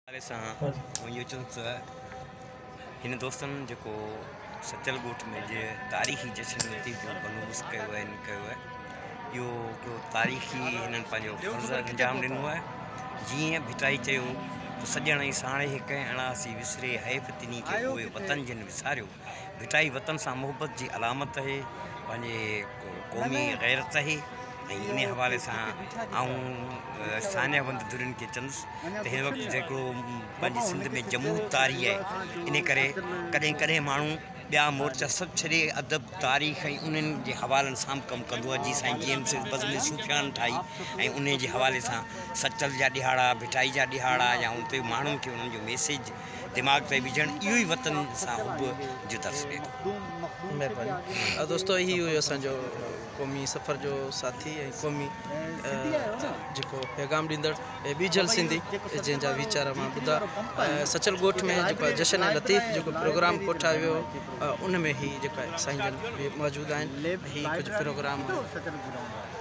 حوالي سان آئون اهو چوندس ته هن دوستن جيڪو سچل ڳوٺ ۾ جي تاريخي جشن لطيف جو بندوبست ڪيو آهي ڪيو آهي اهو هڪڙو تاريخي هنن پنهنجو فرض انجام ڏنو آهي جيئن ڀٽائي چيو ته سڄڻ ۽ ساڻيهه ڪنهن اڻاسي وسري حيف تنهي کي اهي وطن جن وساريو ڀٽائي وطن سان محبت جي علامت اهي پنهنجي قومي غيرت اهي ۽ انهي حوالي سان آئون ساڃاهه وند ڌرين کي چوندس ته هن وقت جيڪو پنهنجي سنڌ ۾ جمود طاري آهي انهي ڪري ڪڏهن ڪڏهن ماڻهو ٻيا مورچا سڀ ڇڏي ادب تاريخ ۽ انهن جي حوالن سان به ڪم ڪندو آهي جيئن سائين جي ايم سيد بزم صوفيان ٺاهي ۽ انهي جي حوالي سان سچل جا ڏهاڙا ڀٽائي جا ڏهاڙا يا اتي ماڻهن کي انهن جو ميسيج دماغ تائين وجهڻ اهو ئي وطن سان حب جو درس ڏئي ٿو. مهرباني دوستو هي هيو اسان جو قومي سفر جو ساٿي ۽ قومي جيڪو پيغام ڏيندڙ ٻيجل سنڌي جنهن جا ويچار اوهان ٻڌا سچل ڳوٺ ۾ جيڪو جشن لطيف جيڪو پروگرام ڪوٺايو ويو ان ۾ هي جيڪا سائين جن به موجود آهن هي ڪجهه پروگرام.